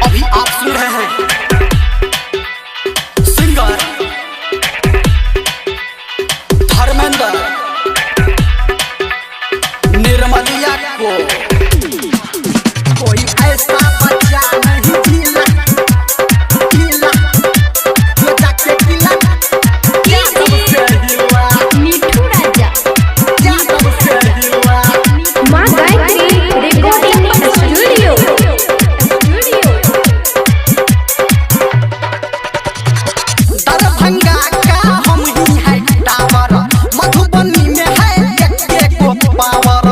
अभी आप सुन रहे हैं सिंगर धर्मेंद्र निर्मलिया को। कोई ऐसा बच्चा नहीं जिला जिला जो जाके किला क्या सबसे हिला मिठू राजा। क्या सबसे हिला। माँ Gayatri recording studio. Studio. Darbhanga का हम ही है टावर, मधुबनी में है एक को पावर।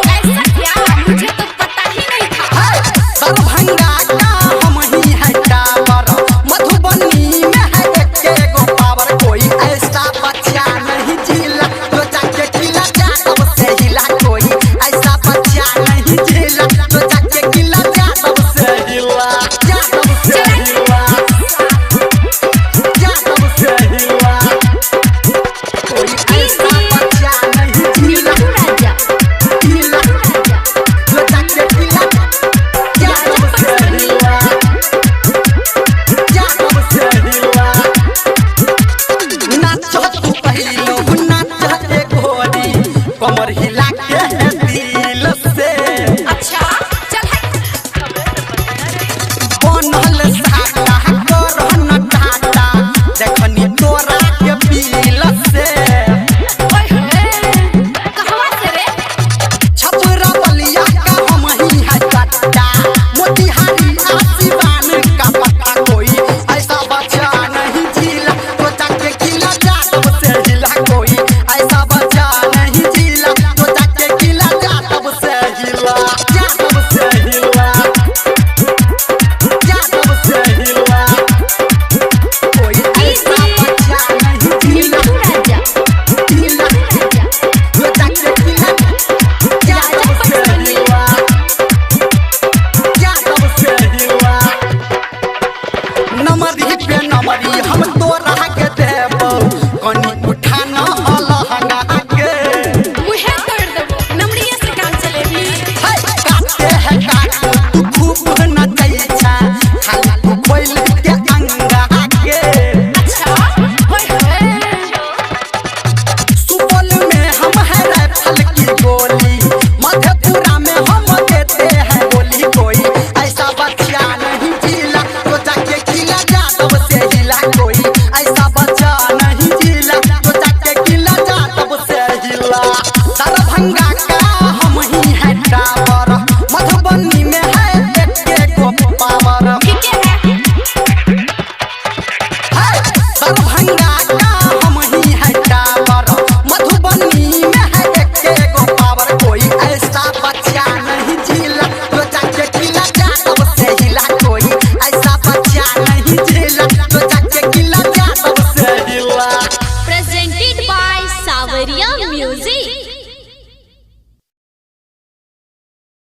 ऐसा क्या? मुझे तो पता ही नहीं था। है, दरभंगा का हम ही है टावर, मधुबनी में है एक गो पावर। कोई ऐसा बच्चा नहीं जिला जो जाके किला जादव से हिला। कोई ऐसा बच्चा नहीं जिला जो जाके किला जादव से हिला, जादव से हिला, जादव से हिला। कोई ऐसा बच्चा नहीं जिला मिठू राजा। जिला राजा। जो जाके किला जादव से हिला, जादव से हिला। नाच तू पहिलो नाच ए गोरी, कमर हिला के दिल से। अच्छा चल हट। बनल साटा करन टाटा, देखनी तोरा के पील से। ओए होए, कहवा से रे? छपरा बलिया का हम ही है चट्टा, मोतिहारी आशीवान का पता। कोई ऐसा बच्चा नहीं जिला तो जाके किला जादव से हिला। कोई ऐसा बच्चा नहीं जिला